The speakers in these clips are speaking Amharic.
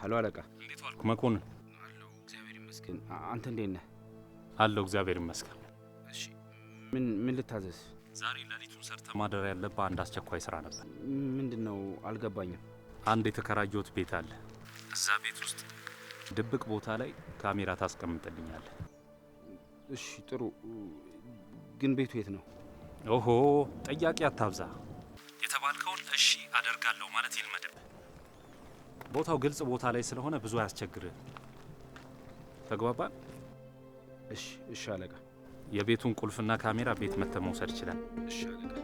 ሀሎ አለቃ። እንዴት ዋልክ መኮንን? አለሁ እግዚአብሔር ይመስገን። አንተ እንዴት ነህ? አለሁ እግዚአብሔር ይመስገን። እሺ ምን ልታዘዝ? ዛሬ ሌሊቱን ሰርተህ ማደር ያለብህ አንድ አስቸኳይ ስራ ነበር። ምንድን ነው? አልገባኝም። አንድ የተከራየሁት ቤት አለ። እዛ ቤት ውስጥ ድብቅ ቦታ ላይ ካሜራ ታስቀምጥልኛለህ። እሺ ጥሩ። ግን ቤቱ የት ነው? ኦሆ ጥያቄ አታብዛ። የተባልከውን እሺ አደርጋለሁ ማለት ይልመድብህ። ቦታው ግልጽ ቦታ ላይ ስለሆነ ብዙ አያስቸግርህ። ተግባባን? እሺ እሺ አለቃ። የቤቱን ቁልፍና ካሜራ ቤት መተህ መውሰድ ይችላል። እሺ አለቃ።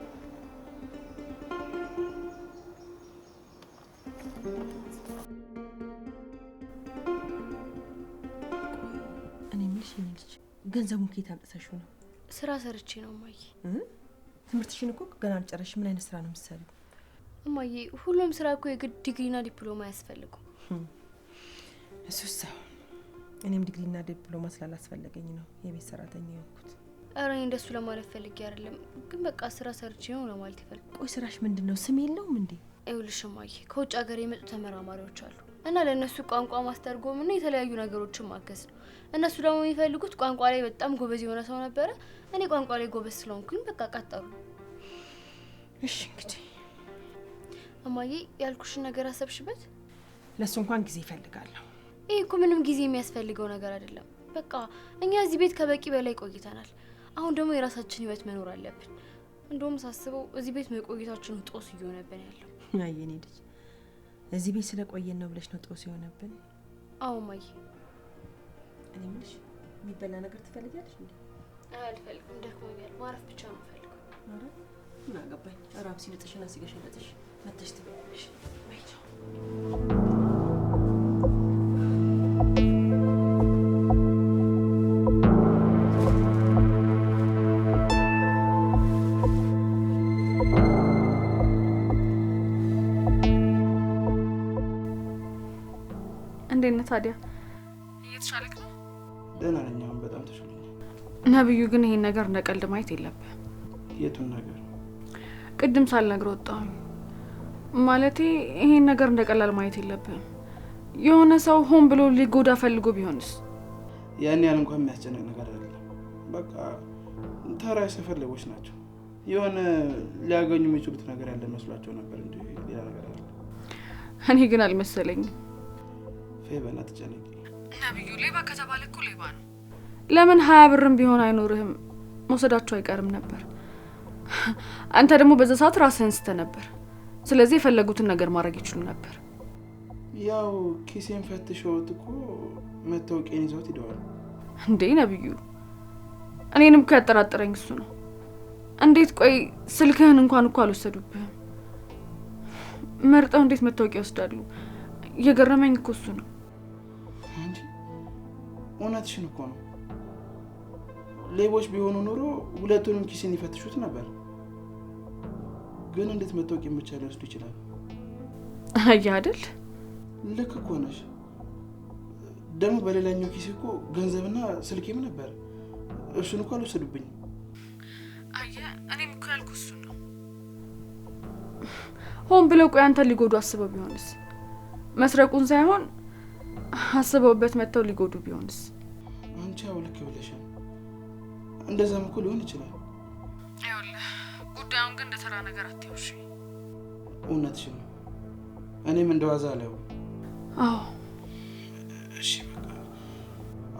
እኔ የምልሽ የኔ ልጅ ገንዘቡን ከየት አምጥተሽው ነው? ስራ ሰርቼ ነው እማዬ። ትምህርትሽን እኮ ገና አልጨረስሽ። ምን አይነት ስራ ነው የምትሰሪው? እማዬ ሁሉም ስራ እኮ የግድ ዲግሪና ዲፕሎማ አያስፈልጉም። እሱስ ሰው እኔም ዲግሪና ዲፕሎማ ስላላስፈለገኝ ነው የቤት ሰራተኛ የሆንኩት። ኧረ እኔ እንደሱ ለማለት ፈልጌ አይደለም፣ ግን በቃ ስራ ሰርቼ ነው ለማለት ይፈልግ። ቆይ ስራሽ ምንድን ነው? ስም የለውም እንዴ? ይኸውልሽ እማዬ ከውጭ ሀገር የመጡ ተመራማሪዎች አሉ እና ለእነሱ ቋንቋ ማስተርጎምና የተለያዩ ነገሮችን ማገዝ ነው። እነሱ ደግሞ የሚፈልጉት ቋንቋ ላይ በጣም ጎበዝ የሆነ ሰው ነበረ። እኔ ቋንቋ ላይ ጎበዝ ስለሆንኩኝ በቃ ቀጠሩ። እሺ እንግዲህ እማዬ ያልኩሽን ነገር አሰብሽበት? ለእሱ እንኳን ጊዜ ይፈልጋለሁ። ይህ እኮ ምንም ጊዜ የሚያስፈልገው ነገር አይደለም። በቃ እኛ እዚህ ቤት ከበቂ በላይ ቆይተናል። አሁን ደግሞ የራሳችን ህይወት መኖር አለብን። እንደውም ሳስበው እዚህ ቤት መቆየታችን ጦስ እየሆነብን ያለው። አይ የኔ ልጅ እዚህ ቤት ስለቆየን ነው ብለሽ ነው ጦስ የሆነብን? አዎ እማዬ። እኔ የምልሽ የሚበላ ነገር ትፈልጊያለሽ እንዴ? አልፈልግም፣ ደክሞኛል። ማረፍ ብቻ ነው የምፈልገው። ኧረ ምን አገባኝ። ራብ ሲልጥሽና ሲገሸለጥሽ መተሽ ትበያለሽ። በይ ቻው። እንዴት ነህ ታዲያ? እየተሻለክ ነው? ደህና ነኝ፣ አሁን በጣም ተሽሎኛል። ነብዩ ግን ይሄን ነገር እንደ ቀልድ ማየት የለብህም። የቱን ነገር? ቅድም ሳልነግርህ ወጣሁኝ። ማለቴ ይሄን ነገር እንደ ቀላል ማየት የለብህም። የሆነ ሰው ሆን ብሎ ሊጎዳ ፈልጎ ቢሆንስ? ያን ያህል እንኳን የሚያስጨንቅ ነገር አይደለም። በቃ ተራ የሰፈር ሌቦች ናቸው። የሆነ ሊያገኙ የሚችሉት ነገር ያለ መስሏቸው ነበር እንጂ ሌላ ነገር አይደለም። እኔ ግን አልመሰለኝም። ፌቨን አትጨነቂ። ነብዩ ሌባ ከተባለ እኮ ሌባ ነው። ለምን 20 ብርም ቢሆን አይኖርህም? መውሰዳቸው አይቀርም ነበር። አንተ ደግሞ በዛ ሰዓት ራስህን ስተህ ነበር። ስለዚህ የፈለጉትን ነገር ማድረግ ይችሉ ነበር። ያው ኪሴን ፈትሸውት እኮ መታወቂያን ይዘውት ሄደዋል። እንዴ ነብዩ፣ እኔንም እኮ ያጠራጠረኝ እሱ ነው። እንዴት ቆይ ስልክህን እንኳን እኮ አልወሰዱብህም። መርጠው እንዴት መታወቂያ ይወስዳሉ? እየገረመኝ እኮ እሱ ነው። አንቺ እውነትሽን እኮ ነው። ሌቦች ቢሆኑ ኖሮ ሁለቱንም ኪሴን ይፈትሹት ነበር። ግን እንዴት መታወቂያን ብቻ ሊወስዱ ይችላል? አየህ አይደል? ልክ እኮ ነሽ። ደግሞ በሌላኛው ኪሴ እኮ ገንዘብና ስልኬም ነበር። እሱን እኮ አልወሰዱብኝም። አየህ፣ እኔም እኮ ያልኩህ እሱን ነው። ሆን ብለው ቆይ አንተን ሊጎዱ አስበው ቢሆንስ? መስረቁን ሳይሆን አስበውበት መጥተው ሊጎዱ ቢሆንስ? አንቺ ያው ልክ ብለሻል። እንደዛም እኮ ሊሆን ይችላል። ይኸውልህ ጉዳዩን ግን እንደ ተራ ነገር አትየው። እሺ? እውነትሽን ነው። እኔም እንደዋዛ አላየውም። አዎ። እሺ በቃ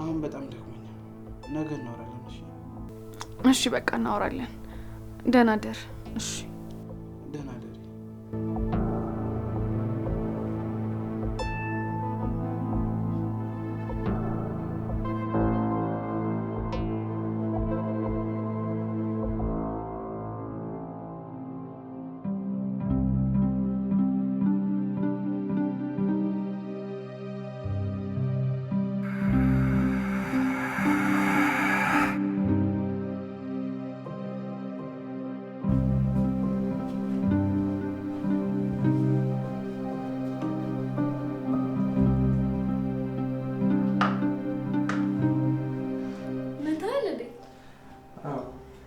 አሁን በጣም ደክሞኛል። ነገ እናወራለን። እሺ? እሺ በቃ እናወራለን። ደህና ደር። እሺ ደህና ደሪ።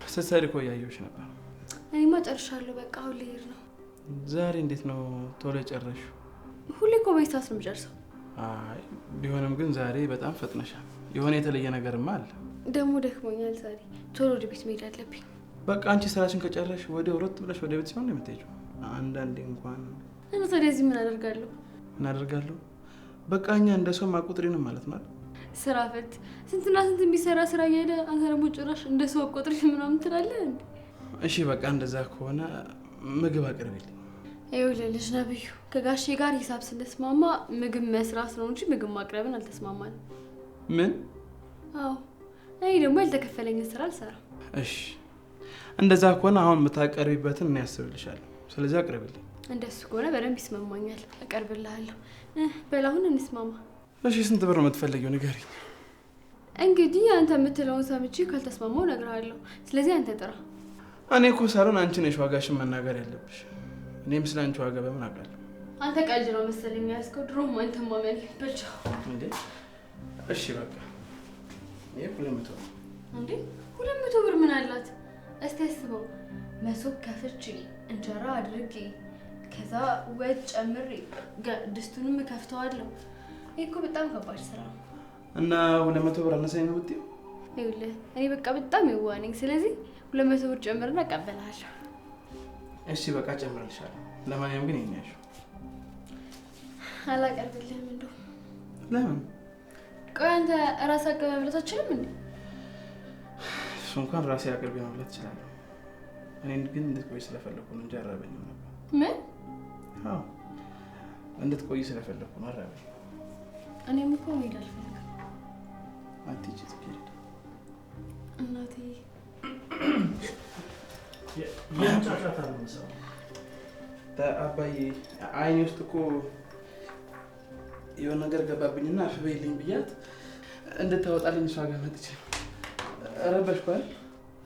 ስትሰሪ እኮ እያየሁሽ ነበር። እኔማ ጨርሻለሁ። በቃ አሁን ልሄድ ነው። ዛሬ እንዴት ነው ቶሎ የጨረስሽው? ሁሌ እኮ በዚህ ሰዓት ነው የምጨርሰው። አይ ቢሆንም ግን ዛሬ በጣም ፈጥነሻል። የሆነ የተለየ ነገርማ አለ። ደግሞ ደክሞኛል ዛሬ፣ ቶሎ ወደ ቤት መሄድ አለብኝ። በቃ አንቺ ስራሽን ከጨረሽ ወዲያው ሮጥ ብለሽ ወደ ቤት ሲሆን ነው የምትሄጂው። አንዳንዴ እንኳን እና ታዲያ እዚህ ምን አደርጋለሁ? ምን አደርጋለሁ? በቃ እኛ እንደ ሰው ማቁጥሪንም ማለት ነው አይደል? ስራ ፈት ስንትና ስንት የሚሰራ ስራ እያለ አንተ ደግሞ ጭራሽ እንደ ሰው አቆጥሪ ምናምን ትላለህ እንዴ? እሺ በቃ እንደዛ ከሆነ ምግብ አቅርቢልኝ። ይኸውልህ ልጅ ነብዩ፣ ከጋሼ ጋር ሂሳብ ስንስማማ ምግብ መስራት ነው እንጂ ምግብ ማቅረብን አልተስማማንም። ምን? አዎ እኔ ደግሞ ያልተከፈለኝን ስራ አልሰራም። እሺ እንደዛ ከሆነ አሁን የምታቀርቢበትን እኔ አስብልሻለሁ። ስለዚህ አቅርቢልኝ። እንደሱ ከሆነ በደንብ ይስማማኛል፣ አቀርብልሃለሁ። በል አሁን እንስማማ። እሺ ስንት ብር ነው የምትፈልጊው? ንገሪኝ። እንግዲህ አንተ የምትለውን ሰምቼ ካልተስማማው እነግርሃለሁ። ስለዚህ አንተ ጥራ። እኔ እኮ ሳሎን አንቺ ነሽ ዋጋሽን መናገር ያለብሽ። እኔም ስለ አንቺ ዋጋ በምን አውቃለሁ? አንተ ቀልድ ነው መሰለኝ ያዝከው። ድሮም አንተ ማመን ብቻ እንዴ። እሺ በቃ ይሄ 200 ነው። እንዴ 200 ብር ምን አላት? እስቲ አስበው፣ መሶብ ከፍቼ እንጀራ አድርጌ ከዛ ወጥ ጨምሬ ድስቱንም ከፍተዋለሁ። ይሄ እኮ በጣም ከባድ ስራ ነው። እና 200 ብር አነሳኝ ነው ብትይው? ይኸውልህ እኔ በቃ በጣም የዋህ ነኝ። ስለዚህ 200 ብር ጨምርና እቀበልሃለሁ። እሺ በቃ ጨምርልሻለሁ። ለማንኛውም ግን ይሄን ያዥው። አላቀርብልህም እንደው። ለምን? ቆይ አንተ ራስህ አቅርበህ መብላት አትችልም እንዴ? እሱ እንኳን ራሴ አቅርቤ መብላት እችላለሁ። እኔ ግን እንድትቆይ ስለፈለኩ ነው እንጂ አልራበኝም ነበር። ምን? አዎ እንድትቆይ ስለፈለኩ ነው፣ አልራበኝም። እኔም እኮ መሄድ አልፈልግም። አትሂጂ ጽጌረዳ። እናቴ የጫጫታ ነው የምሰማው። አባዬ አይኔ ውስጥ እኮ የሆነ ነገር ገባብኝና አፍ በይልኝ ብያት እንድታወጣልኝ እሷ ጋር መጥቼ ረበሽኩ አይደል?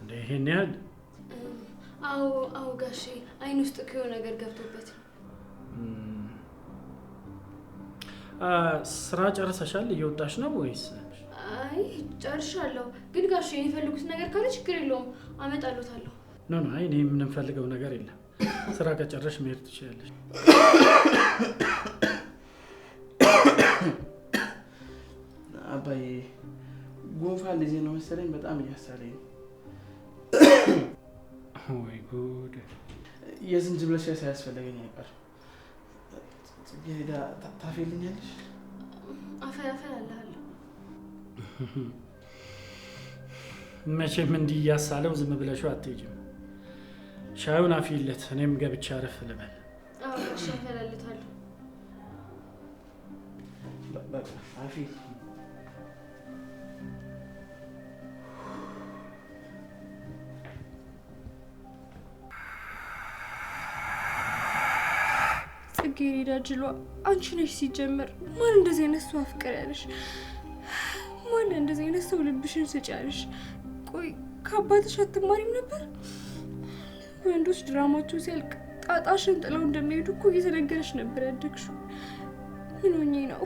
እንዴ ይሄን ያህል? አዎ አዎ ጋሼ፣ አይን ውስጥ እኮ የሆነ ነገር ገብቶበት ነው። ስራ ጨርሰሻል? እየወጣሽ ነው ወይስ? አይ ጨርሻለሁ፣ ግን ጋሼ የሚፈልጉት ነገር ካለ ችግር የለውም አመጣልዎታለሁ። No no፣ አይ እኔ የምንፈልገው ነገር የለም። ስራ ከጨረሽ መሄድ ትችያለሽ። አባዬ ጉንፋን ሊይዘኝ ነው መሰለኝ፣ በጣም እያሳለኝ ነው። ወይ ጉድ! የዝንጅብል ሻይ ሳያስፈልገኝ አይቀርም። ጽጌረዳ ታፌልኛለሽ? አፈላለሁ። መቼም እንዲህ እያሳለው ዝም ብለሽው አትሄጂም። ሻዩን አፊለት፣ እኔም ገብቼ አረፍ ልበል። አዎ እሺ፣ አፈላለታለሁ። በቃ አፊ። ጽጌረዳ ጅሏ አንቺ ነሽ። ሲጀመር ማን እንደዚህ አይነት ሰው አፍቅር ያለሽ? ማን እንደዚህ አይነት ሰው ልብሽን ስጪ ያለሽ? ቆይ ከአባትሽ አትማሪም ነበር? ወንዶች ድራማቸው ሲያልቅ ጣጣሽን ጥለው እንደሚሄዱ እኮ እየተነገረሽ ነበር ያደግሽው። ምን ሆኜ ነው?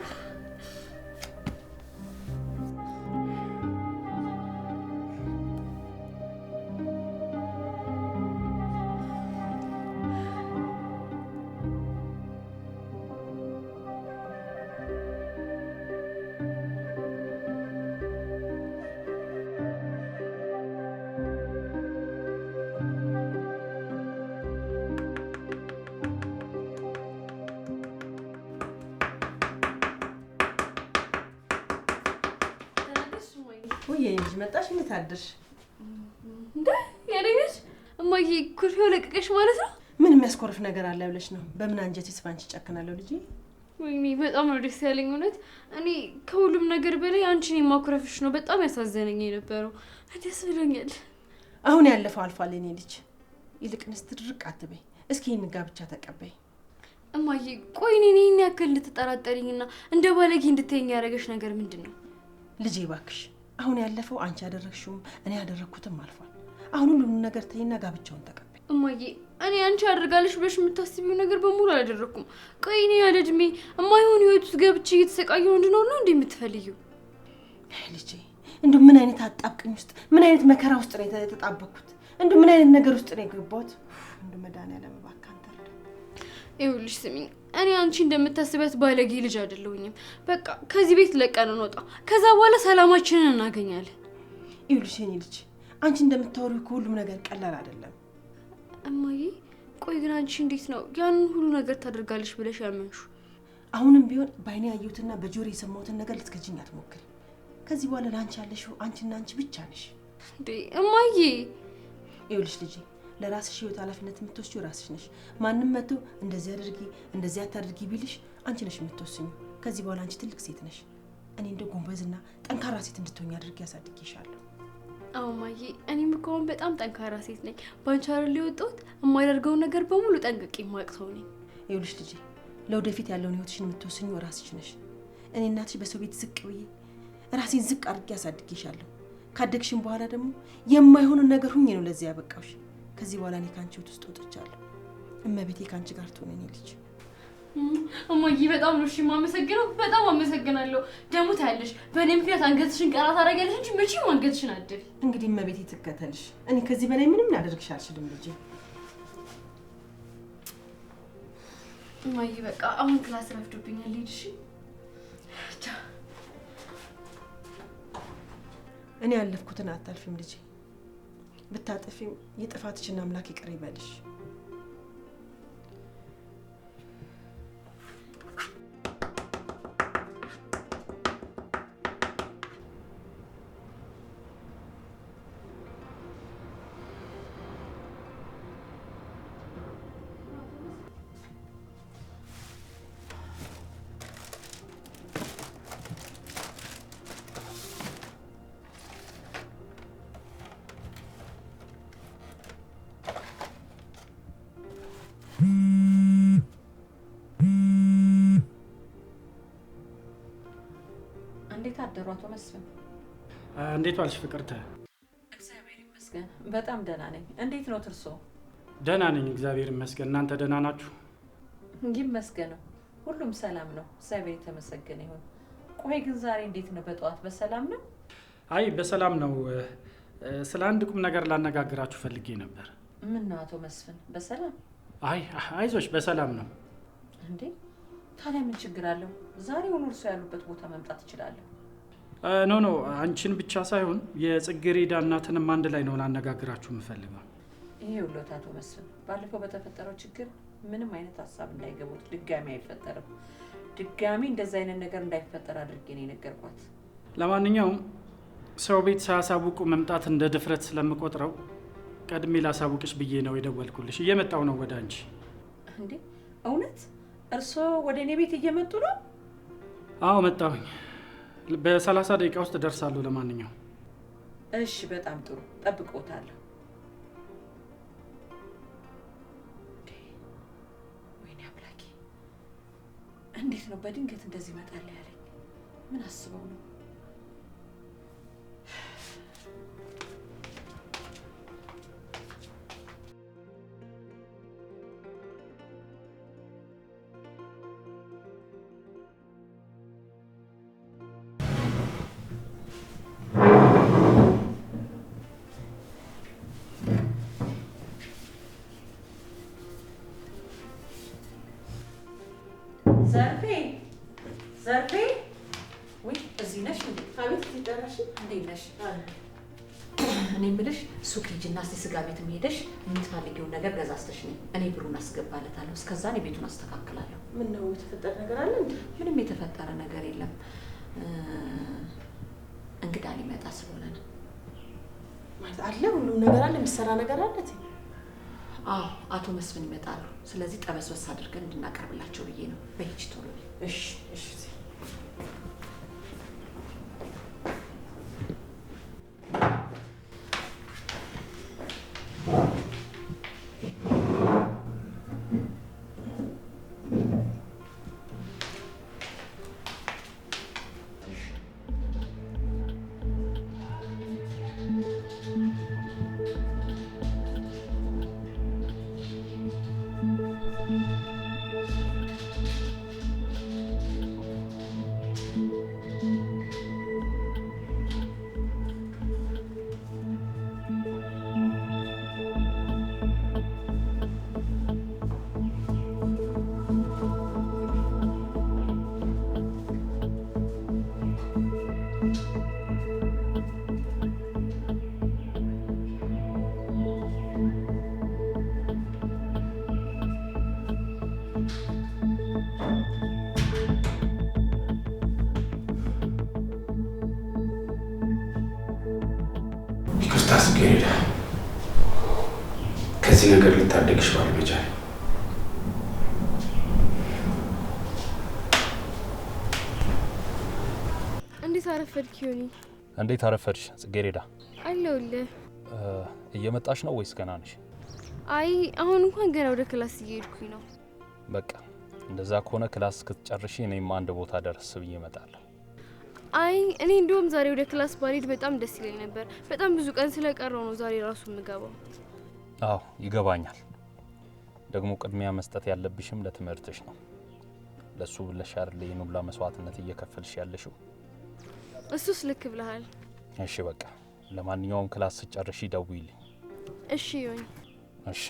ወይ ልጅ መጣሽ? እንዴት አደርሽ? እንዴ የኔ ልጅ እማዬ፣ ኩርፊያው ለቀቀሽ ማለት ነው? ምን የሚያስኮርፍ ነገር አለ ብለሽ ነው? በምን አንጀቴስ ባንቺ ጨክናለሁ ልጄ? ወይኔ በጣም ነው ደስ ያለኝ። እውነት እኔ ከሁሉም ነገር በላይ አንቺን የማኩረፍሽ ነው በጣም ያሳዘነኝ የነበረው። ደስ ብሎኛል። አሁን ያለፈው አልፏል የኔ ልጅ። ይልቅንስ ትድርቅ አትበይ። እስኪ ይህን ጋብቻ ተቀበይ። እማዬ ቆይ እኔን ይህን ያክል እንድትጠራጠሪኝና እንደ ባለጌ እንድትይኝ ያደረገሽ ነገር ምንድን ነው? ልጄ እባክሽ አሁን ያለፈው አንቺ ያደረግሽውም እኔ ያደረግኩትም አልፏል። አሁን ሁሉንም ነገር ተይና ጋብቻውን ተቀበይ። እማዬ እኔ አንቺ አድርጋለሽ ብለሽ የምታስቢው ነገር በሙሉ አላደረኩም። ቆይ እኔ ያለ እድሜ የማይሆን ህይወት ውስጥ ገብቼ እየተሰቃየሁ እንድኖር ነው እንዴ የምትፈልጊው? አይ ልጄ እንደው ምን አይነት አጣብቅኝ ውስጥ ምን አይነት መከራ ውስጥ ነው የተጣበቅኩት? እንደው ምን አይነት ነገር ውስጥ ነው የገባሁት? እንደው መድኃኒዓለም እባክህ አንተ እርዳኝ። ይኸውልሽ ስሚኝ፣ እኔ አንቺ እንደምታስቢያት ባለጌ ልጅ አይደለሁኝም። በቃ ከዚህ ቤት ለቀን እንወጣ። ከዛ በኋላ ሰላማችንን እናገኛለን። ይኸውልሽ የኔ ልጅ አንቺ እንደምታወሪው ከሁሉም ነገር ቀላል አይደለም። እማዬ ቆይ ግን አንቺ እንዴት ነው ያንን ሁሉ ነገር ታደርጋለሽ ብለሽ ያመንሽው? አሁንም ቢሆን በአይኔ ያየሁትና በጆሮ የሰማሁትን ነገር ልትከጂኝ አትሞክሪ። ከዚህ በኋላ ለአንቺ ያለሽው አንቺና አንቺ ብቻ ነሽ። እንዴ እማዬ! ይኸውልሽ ልጄ ለራስሽ ህይወት ኃላፊነት የምትወስጂው ራስሽ ነሽ። ማንም መጥቶ እንደዚህ አድርጊ እንደዚህ አታድርጊ ቢልሽ አንቺ ነሽ የምትወስኚው። ከዚህ በኋላ አንቺ ትልቅ ሴት ነሽ። እኔ እንደ ጎንበዝና ጠንካራ ሴት እንድትሆኝ አድርጌ አሳድጌሻለሁ። አዎ እማዬ፣ እኔም እኮ አሁን በጣም ጠንካራ ሴት ነኝ። ባንቺ አይደል የወጣሁት? የማደርገውን ነገር በሙሉ ጠንቅቄ የማውቅ ሰው ነኝ። ይኸውልሽ ልጄ ለወደፊት ያለውን ህይወትሽን የምትወስኚው ራስሽ ነሽ። እኔ እናትሽ በሰው ቤት ዝቅ ብዬ ራሴን ዝቅ አድርጌ አሳድጌሻለሁ። ካደግሽም በኋላ ደግሞ የማይሆኑን ነገር ሁኜ ነው ለዚህ ያበቃሁሽ። ከዚህ በኋላ እኔ ካንቺ ህይወት ውስጥ ወጥቻለሁ። እመቤቴ ካንቺ ጋር ትሆን የኔ ልጅ። እማዬ በጣም ነው እሺ የማመሰግነው፣ በጣም አመሰግናለሁ። ደግሞ ታያለሽ፣ በእኔ ምክንያት አንገትሽን ቀና ታደርጊያለሽ እንጂ መቼም አንገትሽን አትደፊ። እንግዲህ እመቤቴ ትከተልሽ። እኔ ከዚህ በላይ ምንም ላደርግሽ አልችልም ልጄ። እማዬ በቃ አሁን class ረፍዶብኛል፣ ልሂድ። እሺ ቻው። እኔ ያለፍኩትን አታልፊም ልጄ። ብታጠፊም የጥፋትሽን አምላክ ይቅር ይበልሽ። እንዴት አደሩ አቶ መስፍን? እንዴት ዋልሽ ፍቅርተ? እግዚአብሔር ይመስገን በጣም ደህና ነኝ። እንዴት ነው እርሶ? ደህና ነኝ እግዚአብሔር ይመስገን። እናንተ ደህና ናችሁ? ይመስገነው ሁሉም ሰላም ነው፣ እግዚአብሔር የተመሰገነ ይሁን። ቆይ ግን ዛሬ እንዴት ነው በጠዋት በሰላም ነው? አይ በሰላም ነው። ስለ አንድ ቁም ነገር ላነጋግራችሁ ፈልጌ ነበር። ምን ነው አቶ መስፍን በሰላም? አይ አይዞሽ በሰላም ነው። እንዴ ታዲያ ምን ችግር አለው? ዛሬውኑ እርሶ ያሉበት ቦታ መምጣት እችላለሁ። No no አንቺን ብቻ ሳይሆን የጽጌረዳ እናትንም አንድ ላይ ነው ላነጋግራችሁ የምፈልገው። ይኸውልዎት አቶ መስፍን ባለፈው በተፈጠረው ችግር ምንም አይነት ሀሳብ እንዳይገቡት፣ ድጋሚ አይፈጠርም። ድጋሚ እንደዛ አይነት ነገር እንዳይፈጠር አድርጌ ነው የነገርኳት። ለማንኛውም ሰው ቤት ሳያሳውቁ መምጣት እንደ ድፍረት ስለምቆጥረው ቀድሜ ላሳውቅሽ ብዬ ነው የደወልኩልሽ። እየመጣሁ ነው ወደ አንቺ። እንዴ እውነት እርስዎ ወደ እኔ ቤት እየመጡ ነው? አዎ መጣሁኝ። በ30 ደቂቃ ውስጥ ደርሳለሁ። ለማንኛውም እሺ፣ በጣም ጥሩ ጠብቆታለሁ። ወይኔ አምላኬ፣ እንዴት ነው በድንገት እንደዚህ እመጣለሁ ያለኝ? ምን አስበው ነው? ዘርፌ ዘርፌ፣ ወይ እዚህ ነሽ እንዴ? አቤት ትጠራሽ? እንዴት ነሽ? እኔ የምልሽ ሱቅ ሂጂና እስኪ ስጋ ቤትም ሄደሽ የምትፈልጊውን ነገር ገዛዝተሽ ነይ። እኔ ብሩን አስገባለታለሁ። እስከዛ እኔ ቤቱን አስተካክላለሁ። ምን ነው የተፈጠረ ነገር አለ እንዴ? ምንም የተፈጠረ ነገር የለም። እንግዳ ሊመጣ ስለሆነ ነው። ማለት አለ፣ ሁሉም ነገር አለ፣ የሚሰራ ነገር አለ። አዎ አቶ መስፍን ይመጣሉ። ስለዚህ ጠበስበስ አድርገን እንድናቀርብላቸው ብዬ ነው። በሂጂ ቶሎ። እሺ እሺ። ጽጌረዳ፣ ከዚህ ነገር ልታደግሽ ባለመቻል። እንዴት አረፈድክ ዮኒ? እንዴት አረፈድሽ ጽጌረዳ? አለሁልህ። እየመጣሽ ነው ወይስ ገና ነሽ? አይ አሁን እንኳን ገና ወደ class እየሄድኩኝ ነው። በቃ እንደዛ ከሆነ class እስክትጨርሺ እኔም አንድ ቦታ ደረስ ብዬ እመጣለሁ። አይ እኔ እንደውም ዛሬ ወደ class ባልሄድ በጣም ደስ ይለኝ ነበር። በጣም ብዙ ቀን ስለቀረው ነው ዛሬ ራሱ የምገባው። አዎ ይገባኛል። ደግሞ ቅድሚያ መስጠት ያለብሽም ለትምህርትሽ ነው። ለሱ ብለሽ አይደል ይሄን ሁላ መስዋዕትነት እየከፈልሽ ያለሽው? እሱስ ልክ ብለሃል። እሺ በቃ ለማንኛውም class ስትጨርሺ ደውዪልኝ። እሺ ዮኒ። እሺ።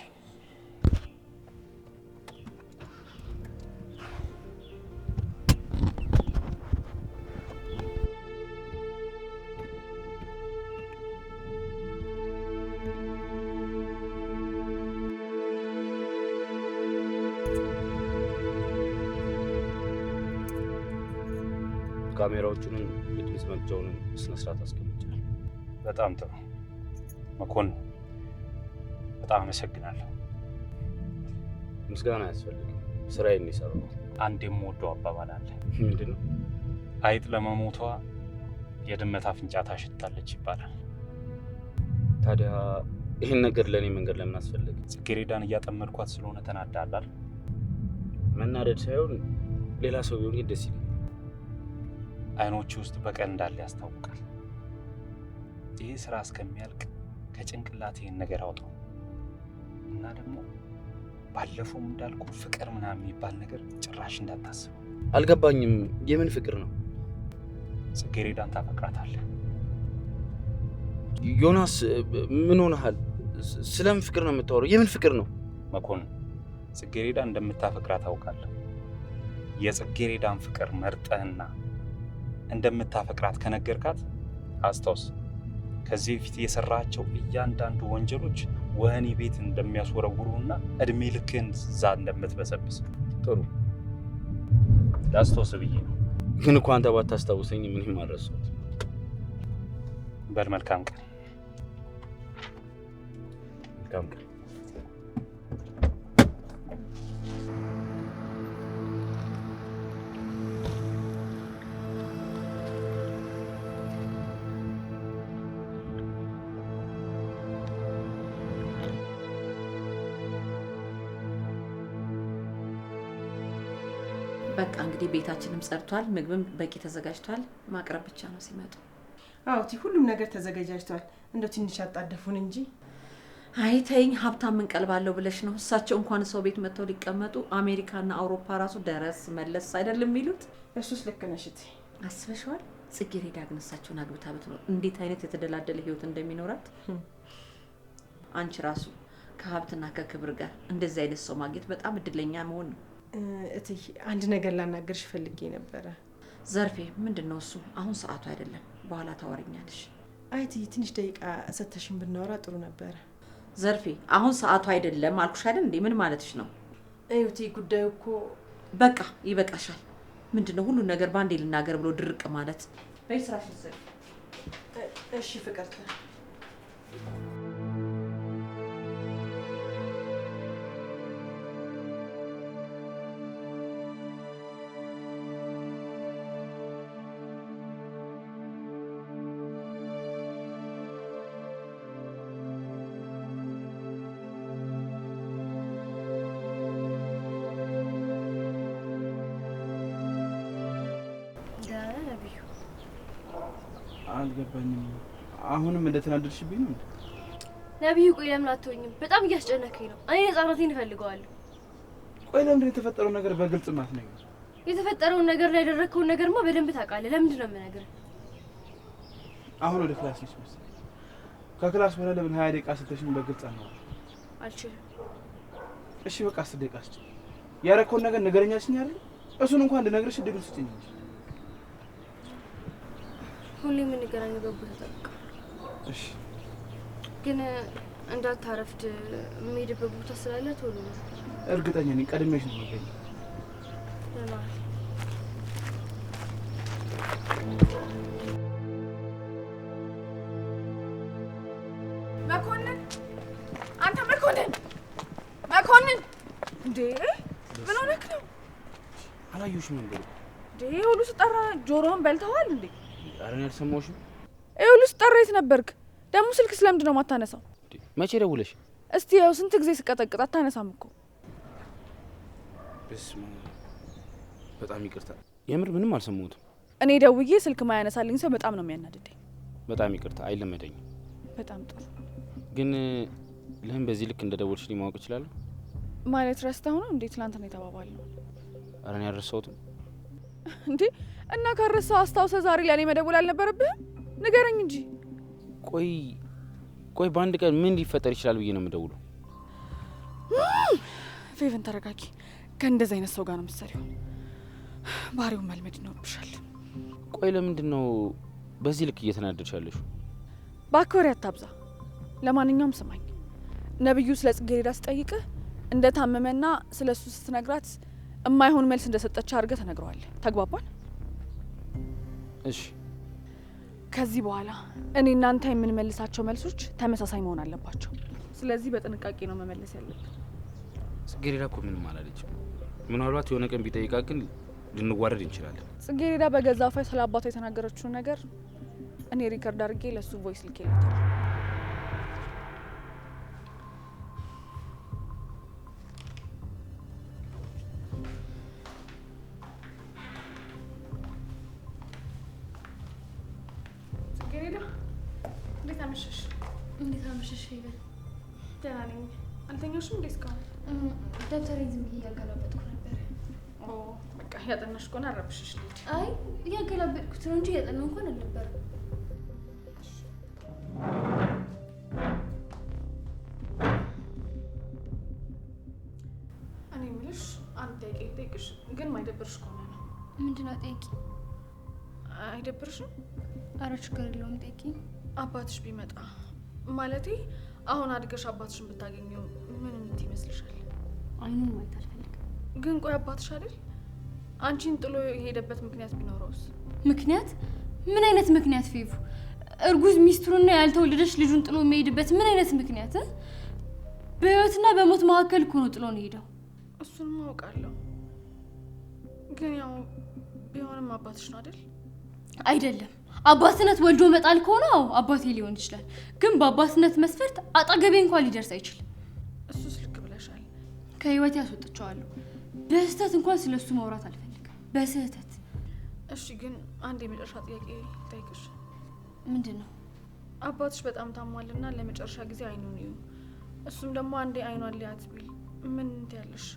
ካሜራዎቹንም የድምጽ መቅጃውንም ስነ ስርዓት አስቀምጫለሁ። በጣም ጥሩ መኮንን፣ በጣም አመሰግናለሁ። ምስጋና አያስፈልግም፣ ስራዬን የሰራሁት። አንድ የምወደው አባባል አለ። ምንድን ነው? አይጥ ለመሞቷ የድመት አፍንጫ ታሸታለች ይባላል። ታዲያ ይህን ነገር ለእኔ መንገድ ለምን አስፈለገ? ጽጌረዳን እያጠመድኳት ስለሆነ ተናዳሃል? መናደድ ሳይሆን ሌላ ሰው ቢሆን ግን ደስ ይለኛል። አይኖች ውስጥ በቀል እንዳለ ያስታውቃል። ይህ ስራ እስከሚያልቅ ከጭንቅላት ይህን ነገር አውጣው እና ደግሞ ባለፈውም እንዳልኩ ፍቅር ምናምን የሚባል ነገር ጭራሽ እንዳታስብ። አልገባኝም። የምን ፍቅር ነው? ጽጌረዳን ታፈቅራታለህ። ዮናስ ምን ሆነሃል? ስለምን ፍቅር ነው የምታወራው? የምን ፍቅር ነው? መኮንን፣ ጽጌረዳ እንደምታፈቅራት አውቃለሁ። የጽጌረዳን ፍቅር መርጠህና እንደምታፈቅራት ከነገርካት አስታውስ፣ ከዚህ በፊት የሰራቸው እያንዳንዱ ወንጀሎች ወህኒ ቤት እንደሚያስወረውሩና እድሜ ልክህን እዛ እንደምትበሰብስ። ጥሩ ላስታውስ ብዬ ነው። ግን እኮ አንተ ባታስታውሰኝ ምንም አልረሳሁትም። በል መልካም ቀን። መልካም ቀን። በቃ እንግዲህ ቤታችንም ጸድቷል፣ ምግብም በቂ ተዘጋጅቷል። ማቅረብ ብቻ ነው ሲመጡ። አዎ ሁሉም ነገር ተዘጋጅቷል። እንደው ትንሽ አጣደፉን እንጂ። አይ ተይኝ፣ ሀብታም እንቀልባለሁ ብለሽ ነው? እሳቸው እንኳን ሰው ቤት መጥተው ሊቀመጡ አሜሪካና አውሮፓ ራሱ ደረስ መለስ አይደለም የሚሉት። እሱስ ልክ ነሽ እቴ። አስበሽዋል? ጽጌረዳ ግን እሳቸውን አግብታ ብትኖር እንዴት አይነት የተደላደለ ህይወት እንደሚኖራት። አንቺ ራሱ ከሀብትና ከክብር ጋር እንደዚህ አይነት ሰው ማግኘት በጣም እድለኛ መሆን ነው። እትዬ አንድ ነገር ላናገርሽ ፈልጌ ነበረ። ዘርፌ፣ ምንድን ነው እሱ? አሁን ሰዓቱ አይደለም፣ በኋላ ታወሪኛለሽ። አይ እትዬ ትንሽ ደቂቃ ሰተሽን ብናወራ ጥሩ ነበረ። ዘርፌ፣ አሁን ሰዓቱ አይደለም አልኩሽ አይደል እንዴ? ምን ማለትሽ ነው? እዩ እትዬ፣ ጉዳዩ እኮ በቃ ይበቃሻል። ምንድን ነው ሁሉን ነገር በአንዴ ልናገር ብሎ ድርቅ ማለት? በይ ስራሽን ስሪ። እሺ ፍቅርተ። አልገባኝም። አሁንም እንደተናደድሽብኝ ነው እንዴ? ነብዩ፣ ቆይ ለምን አትሆኝም? በጣም እያስጨነከኝ ነው። እኔ ነፃነቴን እፈልገዋለሁ። ቆይ ለምንድን ነው የተፈጠረው ነገር በግልጽ ማትነግሪኝ? የተፈጠረውን ነገር ላይ ያደረግከውን ነገርማ በደንብ ታውቃለህ። ለምንድን ነው የምነግርህ? አሁን ወደ class ነሽ መሰለኝ። ከ class በኋላ ለምን 20 ደቂቃ ስትሽኝ በግልጽ አናወራም? አልችልም። እሺ በቃ 10 ደቂቃ ስጭኝ። ያደረግከውን ነገር ንገረኝ አልሽኝ አይደል? እሱን እንኳን እንድነግርሽ እድሉን ስጭኝ እንጂ። ሁሌ የምንገናኝበት ቦታ ጠብቃለሁ። እሺ ግን እንዳታረፍድ፣ የምሄድበት ቦታ ስላለ ቶሎ ነው። እርግጠኛ ነኝ ቀድሜሽ ነው የምገኘው። ደህና ዋል። አልሰማሁሽም ነበር። ይሄ ሁሉ ስጠራ ጆሮህን በልተዋል እንዴ? ኧረ እኔ አልሰማሁሽም። ይሄ ሁሉ ስጠራ የት ነበርክ? ደግሞ ስልክ ስለምንድን ነው የማታነሳው? መቼ ደውለሽ? እስቲ ያው ስንት ጊዜ ስቀጠቅጥ አታነሳም እኮ። በስመ አብ፣ በጣም ይቅርታ። የምር ምንም አልሰማሁትም። እኔ ደውዬ ስልክ ማያነሳልኝ ሰው በጣም ነው የሚያናድደኝ። በጣም ይቅርታ፣ አይለመደኝም። በጣም ጥሩ። ግን ለምን በዚህ ልክ እንደደወልሽልኝ ማወቅ እችላለሁ? ማለት ረስተኸው ነው እንዴ? ትናንት ነው የተባባልነው። ኧረ እኔ አልረሳሁትም። እንዴ እና ካረሳው አስታውሰህ ዛሬ ለእኔ መደወል አልነበረብህም? ንገረኝ እንጂ። ቆይ ቆይ በአንድ ቀን ምን ሊፈጠር ይችላል ብዬ ነው የምደውለው። ፌቨን ተረጋጊ። ከእንደዚህ አይነት ሰው ጋር ነው የምትሰሪው። ባህሪውን መልመድ ይኖርብሻል። ቆይ ለምንድን ነው በዚህ ልክ እየተናደድሽ ያለሽው? እባክህ ወሬ አታብዛ። ለማንኛውም ስማኝ፣ ነብዩ ስለ ጽጌረዳ ስጠይቅህ እንደ ታመመና ስለ እሱ ስትነግራት የማይሆን መልስ እንደሰጠች አድርገህ ተነግረዋለህ። ተግባባን? እሺ። ከዚህ በኋላ እኔ እናንተ የምንመልሳቸው መልሶች ተመሳሳይ መሆን አለባቸው። ስለዚህ በጥንቃቄ ነው መመለስ ያለብን። ጽጌረዳ እኮ ምንም አላለችም። ምናልባት የሆነ ቀን ቢጠይቃት ግን ልንዋረድ እንችላለን። ጽጌረዳ በገዛ አፏ ስለ አባቷ የተናገረችውን ነገር እኔ record አድርጌ ለሱ voice ልኬለታለሁ። ጽጌረዳ እንዴት አመሸሽ? እንዴት አመሸሽ ፌቨን? ደህና ነኝ። አልተኛሽም እንዴ እስካሁን? ደብተሬን ዝም ብዬ እያገላበጥኩ ነበር። ኦ በቃ ያጠናሽ ከሆነ አረብሽሽ ልሂድ። አይ እያገላበጥኩት ነው እንጂ እያጠናሁ እንኳን አልነበረም። እኔ የምልሽ አንድ ጥያቄ ልጠይቅሽ፣ ግን ማይደብርሽ ከሆነ ነው። ምንድን ነው? ጠይቂ። አይደብርሽም? ኧረ ችግር የለውም ጠይቂ። አባትሽ ቢመጣ ማለቴ አሁን አድገሽ አባትሽን ብታገኘው ምን የምትይ ይመስልሻል? አይኑን ማየት አልፈልግም። ግን ቆይ አባትሽ አይደል? አንቺን ጥሎ የሄደበት ምክንያት ቢኖረውስ? ምክንያት? ምን አይነት ምክንያት ፌቡ? እርጉዝ ሚስቱንና ያልተወለደች ልጁን ጥሎ የሚሄድበት ምን አይነት ምክንያት? በህይወትና በሞት መካከል እኮ ነው ጥሎ ነው የሄደው። እሱንም አውቃለሁ፣ ግን ያው ቢሆንም አባትሽ ነው አይደል? አይደለም። አባትነት ወልዶ መጣል ከሆነ አዎ አባቴ ሊሆን ይችላል። ግን በአባትነት መስፈርት አጠገቤ እንኳን ሊደርስ አይችልም። እሱስ ልክ ብለሻል። ከህይወቴ አስወጥቼዋለሁ። በስህተት እንኳን ስለሱ ማውራት አልፈልግም። በስህተት። እሺ፣ ግን አንድ የመጨረሻ ጥያቄ ልጠይቅሽ። ምንድን ነው? አባትሽ በጣም ታሟልና ለመጨረሻ ጊዜ አይኑን እዩ። እሱም ደግሞ አንዴ አይኗን ሊያት ቢል ምን ትያለሽ?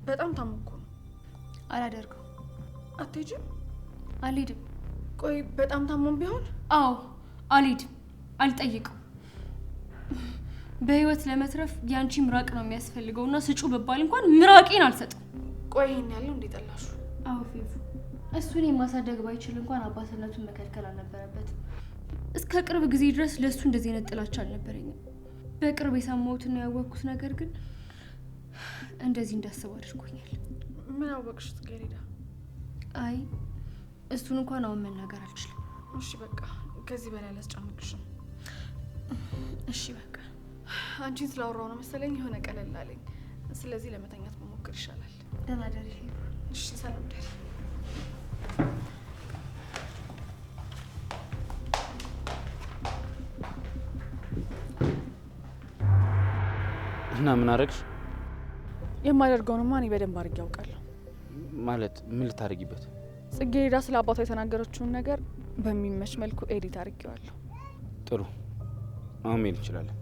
በጣም ታሞ እኮ ነው። አላደርገው። አትሄጂም? አልሄድም። ቆይ በጣም ታሞም ቢሆን? አዎ አልሄድም፣ አልጠይቀው። በህይወት ለመትረፍ ያንቺ ምራቅ ነው የሚያስፈልገው እና ስጩ ብባል እንኳን ምራቄን አልሰጥም። ቆይ ይሄን ያለው እንዴ ጠላሹ? አዎ ፌቡ፣ እሱን የማሳደግ ባይችል እንኳን አባትነቱን መከልከል አልነበረበትም። እስከ ቅርብ ጊዜ ድረስ ለእሱ እንደዚህ አይነት ጥላቻ አልነበረኝም። በቅርብ የሰማሁትና ያወቅኩት ነገር ግን እንደዚህ እንዳስብ አድርጎኛል። ምን አወቅሽ ጽጌረዳ? አይ እሱን እንኳን አሁን መናገር አልችልም። እሺ በቃ ከዚህ በላይ አላስጨንቅሽም። እሺ በቃ አንቺን ስላወራሁ ነው መሰለኝ የሆነ ቀለል አለኝ። ስለዚህ ለመተኛት መሞከር ይሻላል። ደህና ደሪ ፌቡ። እሺ ሰላም ደሪ። እና ምን አደረግሽ? የማደርገውንማ እኔ በደንብ አድርጌ አውቃለሁ። ማለት ምን ልታደርጊበት? ጽጌረዳ ስለ አባቷ የተናገረችውን ነገር በሚመች መልኩ edit አድርጌዋለሁ። ጥሩ፣ አሁን መሄድ እንችላለን።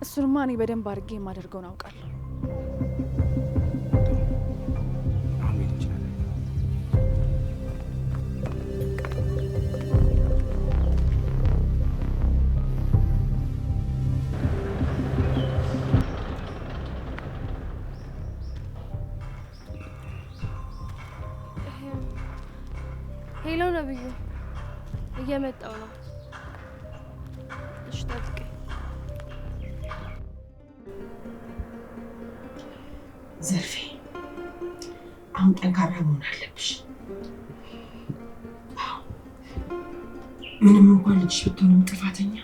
እሱንማ እኔ በደንብ አድርጌ የማደርገውን አውቃለሁ። ጥሩ፣ አሁን መሄድ እንችላለን። Hello ነብዩ፣ እየመጣው ነው። እሺ ጠብቀኝ። ዘርፌ፣ አሁን ጠንካራ መሆን አለብሽ። አዎ፣ ምንም እንኳን ልጅሽ ብትሆንም ጥፋተኛ፣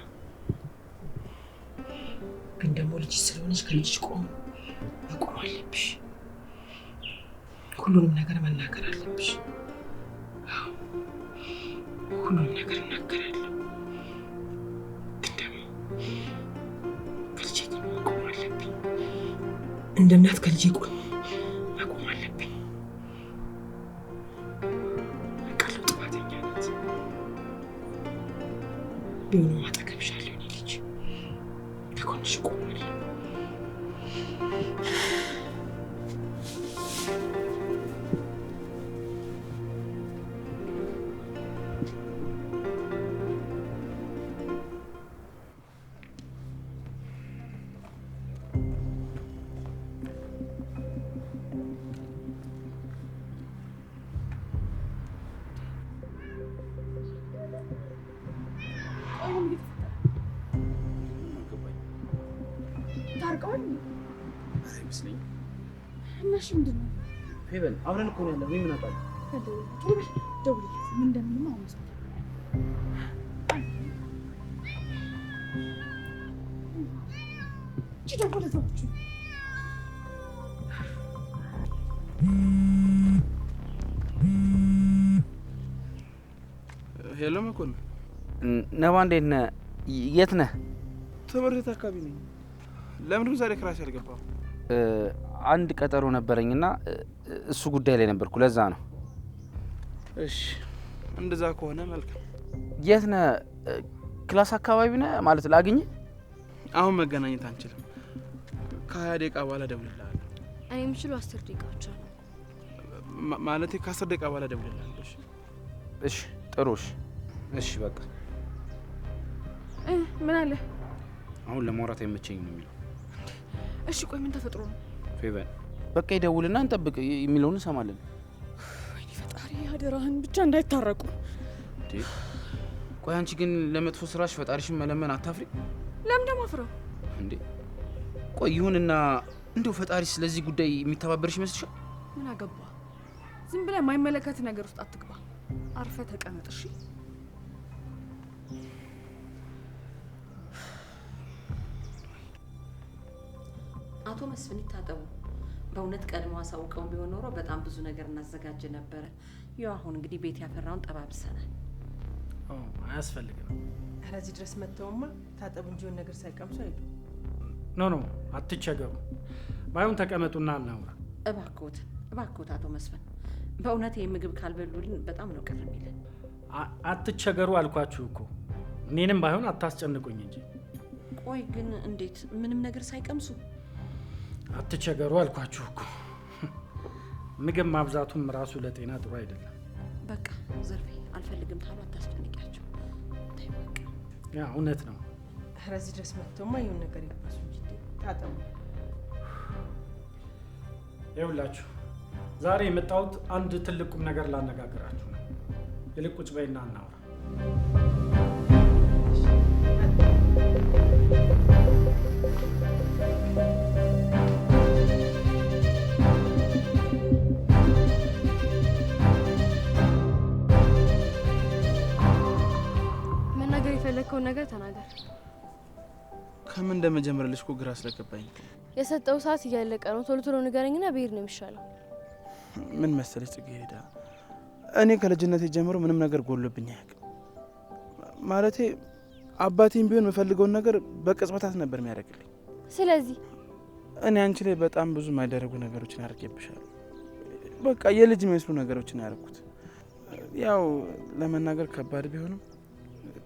ግን ደግሞ ልጅሽ ስለሆነች ከልጅሽ ቆም መቆም አለብሽ። ሁሉንም ነገር መናገር አለብሽ። ሁሉንም ነገር እናገራለሁ፣ ግን ደግሞ ከልጄ ጎን መቆም አለብኝ። እንደ እናት ከልጄ ጎን መቆም አለብኝ። አውቃለሁ ጥፋተኛ ናት፣ ቢሆንም አጠገብሻለሁ። የእኔ ልጅ ከጎንሽ እቆማለሁ። ታርቀዋል? አይመስለኝም። እና እሺ ምንድን ነው? ፌቨን አብረን እኮ ነው ያለነው። እኔ ምን አውቃለሁ? ደውልለት። ምን እንደምንም አሁን መስማት እቺ ደውልለት እባክህ። Hello መኮንን፣ ነባ እንዴት ነህ? የት ነህ? ትምህርት ቤት አካባቢ ነኝ። ለምንድን ነው ዛሬ class ያልገባው? አንድ ቀጠሮ ነበረኝና እሱ ጉዳይ ላይ ነበርኩ። ለዛ ነው። እሺ እንደዛ ከሆነ መልካም። የት ነህ? Class አካባቢ ነህ ማለት ላግኝህ? አሁን መገናኘት አንችልም። ከ20 ደቂቃ በኋላ እደውልልሃለሁ። እኔ የምችለው 10 ደቂቃ ብቻ ነው። ማለቴ ከ10 ደቂቃ በኋላ እደውልልሃለሁ። እሺ እሺ፣ ጥሩ። እሺ እሺ፣ በቃ ምን አለ? አሁን ለማውራት አይመቸኝም ነው የሚለው። እሺ ቆይ ምን ተፈጥሮ ነው? ፌቨን በቃ ይደውልና እንጠብቅ የሚለውን እንሰማለን። ወይኔ ፈጣሪ አደራህን ብቻ እንዳይታረቁ። እንዴ ቆይ አንቺ ግን ለመጥፎ ስራሽ ፈጣሪሽን መለመን አታፍሪ? ለምን ደግሞ አፍረው? እንዴ ቆይ ይሁንና እንደው ፈጣሪ ስለዚህ ጉዳይ የሚተባበርሽ ይመስልሻል? ምን አገባ? ዝም ብለህ የማይመለከት ነገር ውስጥ አትግባ። አርፈህ ተቀመጥ እሺ። አቶ መስፍን ይታጠቡ። በእውነት ቀድሞ አሳውቀውን ቢሆን ኖሮ በጣም ብዙ ነገር እናዘጋጅ ነበረ። ያው አሁን እንግዲህ ቤት ያፈራውን ጠባብሰናል። አያስፈልግም። ኧረ እዚህ ድረስ መጥተውማ ታጠቡ እንጂ የሆነ ነገር ሳይቀምሱ አይሄዱም። No no አትቸገሩ። ባይሆን ተቀመጡና እናውራ። እባክዎት እባክዎት አቶ መስፍን በእውነት ይህ ምግብ ካልበሉልን በጣም ነው ቅር የሚለን። አትቸገሩ አልኳችሁ እኮ። እኔንም ባይሆን አታስጨንቁኝ እንጂ። ቆይ ግን እንዴት ምንም ነገር ሳይቀምሱ? አትቸገሩ አልኳችሁ እኮ። ምግብ ማብዛቱም ራሱ ለጤና ጥሩ አይደለም። በቃ ዘርፌ አልፈልግም ታሉ አታስጨንቂያቸው። ተይ በቃ። ያ እውነት ነው። ኧረ እዚህ ድረስ መጥተውማ የሆነ ነገር ይቅመሱ እንጂ ታጠቡ። ይኸውላችሁ ዛሬ የመጣሁት አንድ ትልቅ ቁም ነገር ላነጋግራችሁ ነው። ይልቅ ቁጭ በይና እናውራ። መናገር የፈለግከውን ነገር ተናገር። ከምን እንደመጀመርልሽ እኮ ግራ ስለገባኝ። የሰጠው ሰዓት እያለቀ ነው። ቶሎ ቶሎ ንገረኝና ብሄድ ነው የሚሻለው። ምን መሰለሽ ጽጌረዳ፣ እኔ ከልጅነቴ ጀምሮ ምንም ነገር ጎሎብኝ አያውቅም። ማለቴ አባቴም ቢሆን የምፈልገውን ነገር በቅጽበታት ነበር የሚያደርግልኝ። ስለዚህ እኔ አንቺ ላይ በጣም ብዙ የማይደረጉ ነገሮችን አድርጌብሻለሁ። በቃ የልጅ የሚመስሉ ነገሮችን ያደረኩት። ያው ለመናገር ከባድ ቢሆንም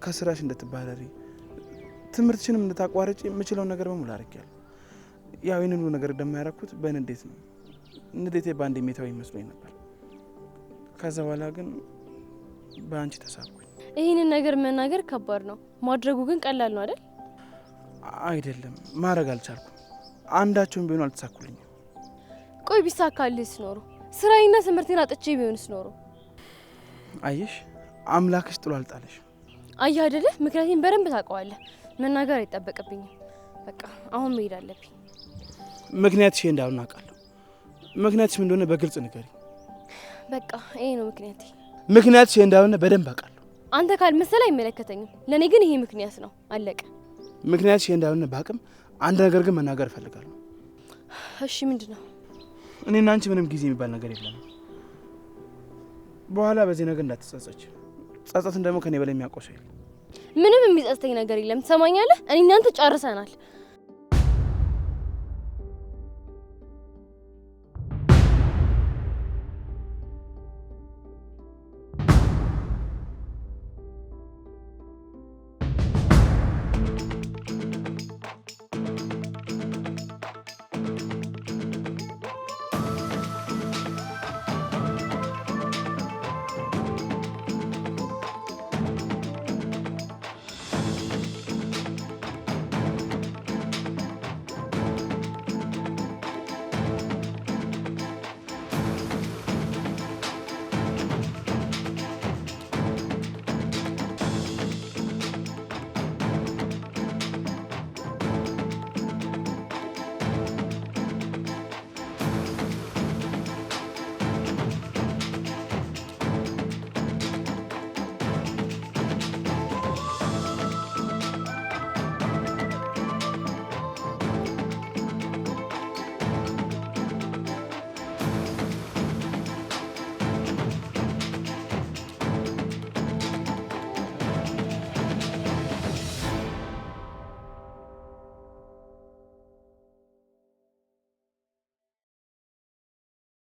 ከስራሽ እንድትባረሪ ትምህርትሽንም እንድታቋርጪ የምችለውን ነገር በሙሉ አድርጌያለሁ። ያው ይህንን ሁሉ ነገር ደግሞ ያደረኩት በንዴት ነው። ንዴቴ በአንድ የሚተው ይመስለኝ ነበር። ከዛ በኋላ ግን በአንቺ ተሳብኩኝ። ይህንን ነገር መናገር ከባድ ነው፣ ማድረጉ ግን ቀላል ነው አይደል? አይደለም፣ ማድረግ አልቻልኩም። አንዳቸውም ቢሆኑ አልተሳኩልኝም። ቆይ ቢሳካልህስ ኖሮ ስራዬና ትምህርቴን አጥቼ ቢሆንስ ኖሮ? አየሽ፣ አምላክሽ ጥሎ አልጣለሽ። አየህ አይደለ? ምክንያቴን በደንብ ታውቀዋለህ። መናገር አይጠበቅብኝም። በቃ አሁን መሄድ አለብኝ። ምክንያትሽ ይሄ እንዳልሆነ አውቃለሁ። ምክንያትሽ ምን እንደሆነ በግልጽ ንገሪኝ። በቃ ይሄ ነው ምክንያቴ። ምክንያትሽ ይሄ እንዳልሆነ በደንብ አውቃለሁ። አንተ ካልመሰለ አይመለከተኝም። ለኔ ግን ይሄ ምክንያት ነው። አለቀ። ምክንያትሽ ይሄ እንዳልሆነ ባቅም አንድ ነገር ግን መናገር እፈልጋለሁ። እሺ፣ ምንድን ነው? እኔና አንቺ ምንም ጊዜ የሚባል ነገር የለንም። በኋላ በዚህ ነገር እንዳትጸጸች። ጸጸትን ደግሞ ከኔ በላይ የሚያውቀው ሰው የለም። ምንም የሚጸጽተኝ ነገር የለም። ትሰማኛለህ? እኔ እናንተ ጨርሰናል።